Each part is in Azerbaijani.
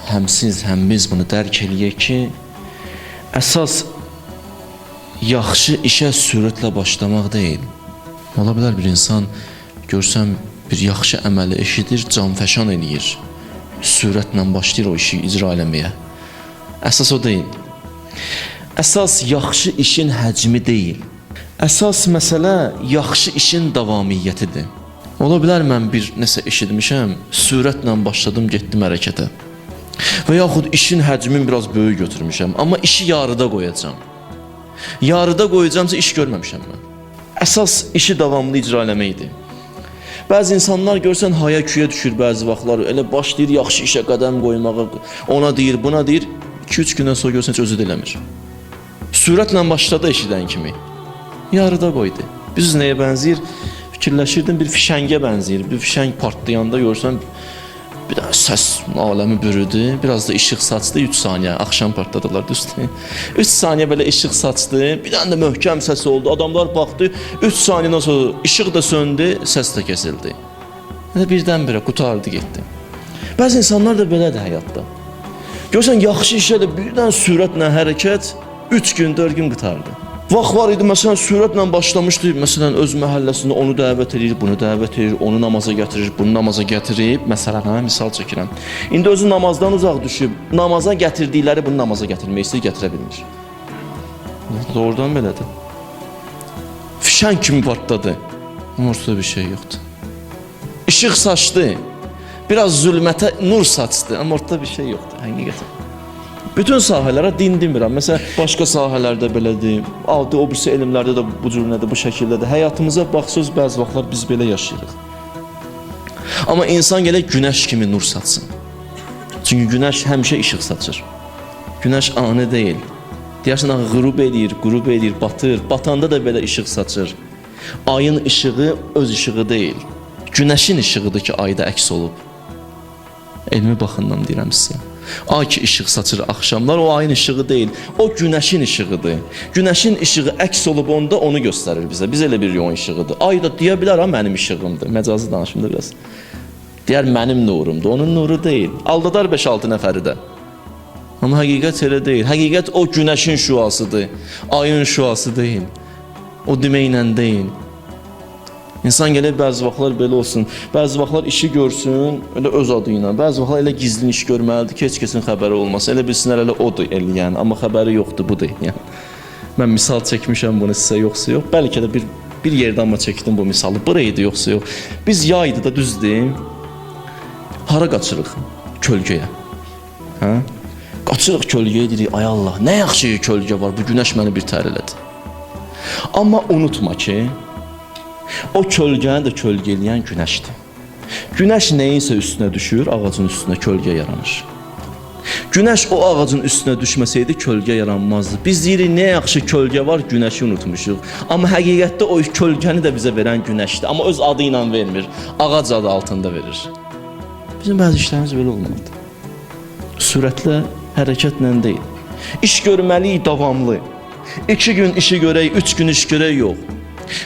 Həm siz, həm biz bunu dərk eləyək ki, əsas yaxşı işə sürətlə başlamaq deyil. Ola bilər bir insan görsən bir yaxşı əməli eşidir, canfəşan eləyir. Sürətlə başlayır o işi icra eləməyə. Əsas o deyil. Əsas yaxşı işin həcmi deyil. Əsas məsələ yaxşı işin davamiyyətidir. Ola bilər mən bir nəsə eşitmişəm, sürətlə başladım, getdim hərəkətə. Və yaxud işin həcmini biraz böyük götürmüşəm, amma işi yarıda qoyacağam. Yarıda qoyacağamsa iş görməmişəm mən. Əsas işi davamlı icra eləməkdir. Bəzi insanlar görsən haya küyə düşür bəzi vaxtlar, elə başlayır yaxşı işə qədəm qoymağa, ona deyir, buna deyir, 2-3 gündən sonra görsən heç özü də eləmir. Sürətlə başladı eşidən kimi. Yarıda qoydu. Biz nəyə bənzəyir? Fikirləşirdim, bir fişəngə bənzəyir. Bir fişəng partlayanda görsən bir dənə səs aləmi bürüdü. Biraz da işıq saçdı 3 saniyə. Axşam partladılar, düzdür? 3 saniyə belə işıq saçdı. Bir dənə də möhkəm səs oldu. Adamlar baxdı. 3 saniyədən sonra işıq da söndü, səs də kəsildi. Elə birdən-birə qurtardı, getdi. Bəzi insanlar da belədir həyatda. Görsən yaxşı işə də birdən sürətlə hərəkət 3 gün, 4 gün qurtardı. Vaxt var idi, məsələn, sürətlə başlamışdı, məsələn, öz məhəlləsində onu dəvət edir, bunu dəvət edir, onu namaza gətirir, bunu namaza gətirib, məsələn, hə, misal çəkirəm. İndi özü namazdan uzaq düşüb, namaza gətirdikləri bunu namaza gətirmək istəyir, gətirə bilmir. Doğrudan belədir. Fişəng kimi partladı. Amma ortada bir şey yoxdur. İşıq saçdı. Biraz zülmətə nur saçdı, amma ortada bir şey yoxdur həqiqətən. Bütün sahələrə din demirəm. Məsələn, başqa sahələrdə belədir. Adi o birisi elmlərdə də bu cür nədir, bu şəkildədir. Həyatımıza baxsız bəzi vaxtlar biz belə yaşayırıq. Amma insan gələk günəş kimi nur saçsın. Çünki günəş həmişə işıq saçır. Günəş ani deyil. Deyərsən axı qürub eləyir, qürub eləyir, batır. Batanda da belə işıq saçır. Ayın işığı öz işığı deyil. Günəşin işığıdır ki, ayda əks olub. Elmi baxımdan deyirəm sizə. Ay ki işıq saçır axşamlar, o ayın işığı deyil, o günəşin işığıdır. Günəşin işığı əks olub onda onu göstərir bizə. Biz elə bilirik onun işığıdır. Ay da deyə bilər ha mənim işığımdır. Məcazi danışım da biraz. Deyər mənim nurumdur, onun nuru deyil. Aldadar 5-6 nəfəri də. Amma həqiqət elə deyil. Həqiqət o günəşin şüasıdır. Ayın şüası deyil. O deməklə deyil. İnsan gələk bəzi vaxtlar belə olsun. Bəzi vaxtlar işi görsün, elə öz adı ilə. Bəzi vaxtlar elə gizlin iş görməlidir ki, heç kəsin xəbəri olmasın. Elə bilsinlər elə odur eləyən, amma xəbəri yoxdur, budur yəni. Mən misal çəkmişəm bunu sizə yoxsa yox. Bəlkə də bir yerdə amma çəkdim bu misalı. Bura idi yoxsa yox. Biz yaydı da düzdür. Hara qaçırıq? Kölgəyə. Hə? Qaçırıq kölgəyə deyirik, ay Allah, nə yaxşı kölgə var, bu günəş məni bir tər elədi. Amma unutma ki, o kölgəni də kölgə eləyən günəşdir. Günəş nəyinsə üstünə düşür, ağacın üstünə kölgə yaranır. Günəş o ağacın üstünə düşməsəydi kölgə yaranmazdı. Biz deyirik nə yaxşı kölgə var, günəşi unutmuşuq. Amma həqiqətdə o kölgəni də bizə verən günəşdir. Amma öz adı ilə vermir, ağac adı altında verir. Bizim bəzi işlərimiz belə olmalıdır. Sürətlə, hərəkətlə deyil. İş görməliyik davamlı. 2 gün işi görək, 3 gün iş görək yox.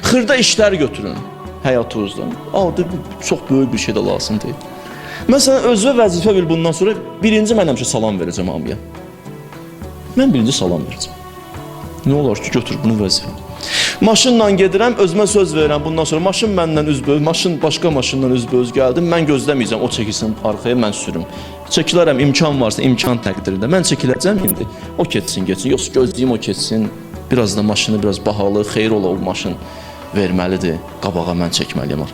Xırda işlər götürün həyatınızdan. Adi çox böyük bir şey də lazım deyil. Məsələn, özünə vəzifə bil bundan sonra birinci mən həmişə salam verəcəm hamıya. Mən birinci salam verəcəm. Nə olar ki, götür bunu vəzifə. Maşınla gedirəm, özümə söz verirəm bundan sonra maşın məndən üzbəüz, maşın başqa maşından üzbəüz gəldi. Mən gözləməyəcəm, o çəkilsin arxaya, mən sürüm. Çəkilərəm, imkan varsa, imkan təqdirində. Mən çəkiləcəm indi. O ketsin, getsin. Yoxsa gözləyim o ketsin. Biraz da maşını biraz bahalı, xeyir ola o maşın verməlidir. Qabağa mən çəkməliyəm.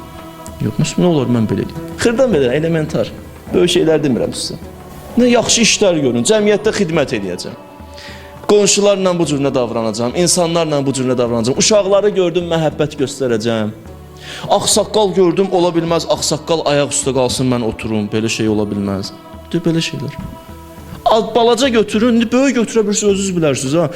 Yox, nə olar mən belə eləyim. Xırda belə, elementar. Böyük şeylər demirəm sizə. Nə yaxşı işlər görün, cəmiyyətdə xidmət eləyəcəm. Qonşularla bu cür nə davranacağam, insanlarla bu cür nə davranacağam. Uşaqları gördüm, məhəbbət göstərəcəm. Ağsaqqal gördüm, ola bilməz, ağsaqqal ayaq üstə qalsın, mən oturum. Belə şey ola bilməz. De, belə şeylər. Balaca götürün, indi böyük götürə bilirsiniz, özünüz bilərsiniz ha.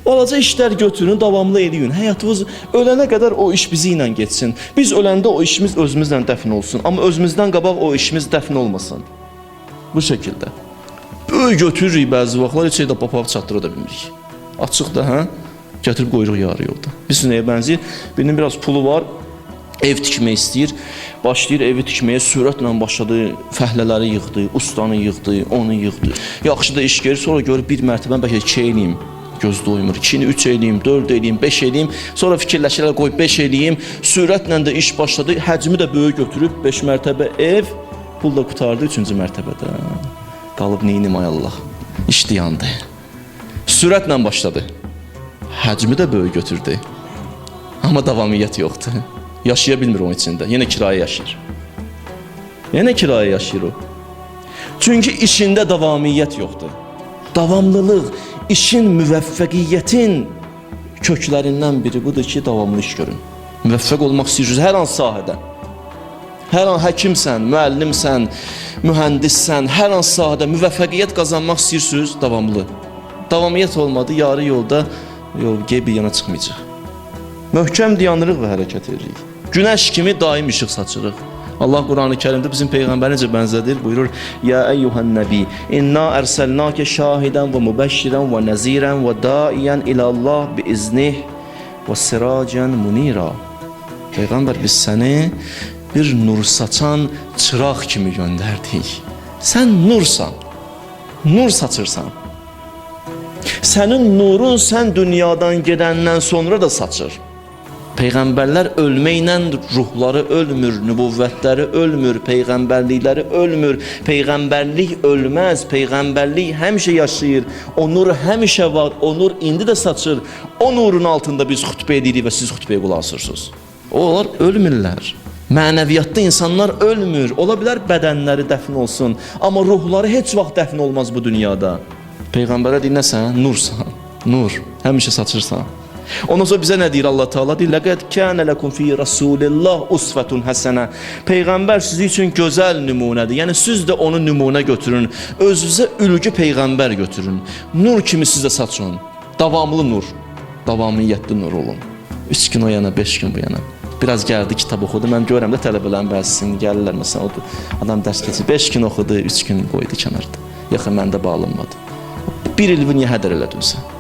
Balaca işlər götürün, davamlı eləyin. Həyatınız ölənə qədər o iş bizi ilə getsin. Biz öləndə o işimiz özümüzlə dəfn olsun. Amma özümüzdən qabaq o işimiz dəfn olmasın. Bu şəkildə. Böyük götürürük bəzi vaxtlar, heç də papaq çatdıra da bilmirik. Açıq da, hə? Gətirib qoyuruq yarı yolda. Biz nəyə bənzəyir? Birinin biraz pulu var, Ev tikmək istəyir, başlayır evi tikməyə, sürətlə başladı, fəhlələri yığdı, ustanı yığdı, onu yığdı. Yaxşı da iş görür, sonra görür bir mərtəbəni bəlkə 2 eləyim, göz doymur. 2-ni 3 eləyim, 4 eləyim, 5 eləyim. Sonra fikirləşirlər qoy 5 eləyim. Sürətlə də iş başladı, həcmi də böyük götürüb 5 mərtəbə ev, pul da qurtardı 3-cü mərtəbədə. Qalıb neynim ay Allah. İş dayandı. Sürətlə başladı. Həcmi də böyük götürdü. Amma davamiyyət yoxdur. Yaşaya bilmir onun içində. Yenə kirayə yaşayır. Yenə kirayə yaşayır o. Çünki işində davamiyyət yoxdur. Davamlılıq işin müvəffəqiyyətin köklərindən biri budur ki, davamlı iş görün. Müvəffəq olmaq istəyirsiniz hər hansı sahədə. Hər an həkimsən, müəllimsən, mühəndissən, hər hansı sahədə müvəffəqiyyət qazanmaq istəyirsiniz, davamlı. Davamiyyət olmadı, yarı yolda yol bir yana çıxmayacaq. Möhkəm dayanırıq və hərəkət edirik. Günəş kimi daim işıq saçırıq. Allah Qurani Kərimdə bizim peyğəmbəri necə bənzədir? Buyurur: "Ya eyyuhan nəbi, inna ərsəlnakə şahidən və mübəşşirən və nəzirən və daiyan ilallah biiznih və siracən munira." Peyğəmbər biz səni bir nur saçan çıraq kimi göndərdik. Sən nursan. Nur saçırsan. Sənin nurun sən dünyadan gedəndən sonra da saçır. Peyğəmbərlər ölməklə ruhları ölmür, nübüvvətləri ölmür, peyğəmbərlikləri ölmür. Peyğəmbərlik ölməz, peyğəmbərlik həmişə yaşayır. O nur həmişə var, o nur indi də saçır. O nurun altında biz xütbə edirik və siz xütbəyə qulaq asırsınız. Onlar ölmürlər. Mənəviyyatda insanlar ölmür. Ola bilər bədənləri dəfn olsun, amma ruhları heç vaxt dəfn olmaz bu dünyada. Peyğəmbərə deyir, nəsən? Nursan. Nur. Həmişə saçırsan. Ondan sonra bizə nə deyir Allah Teala? Deyir: "Ləqəd kənə ləkum fi Rasulillah usvetun həsənə." Peyğəmbər sizin üçün gözəl nümunədir. Yəni siz də onu nümunə götürün. Özünüzə ülgü peyğəmbər götürün. Nur kimi siz də saçın. Davamlı nur. Davamiyyətli nur olun. 3 gün o yana, 5 gün bu yana. Biraz gəldi, kitab oxudu. Mən görürəm də tələbələrin bəzisini gəlirlər məsələn, odur. Adam dərs keçir. 5 gün oxudu, 3 gün qoydu kənarda. Yox, məndə bağlanmadı. Bir il niyə hədər elədin sən?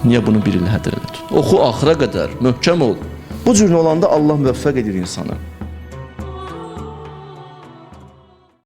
Niyə bunu bir il hədər elədin? Oxu axıra qədər, möhkəm ol. Bu cür olanda Allah müvəffəq edir insanı.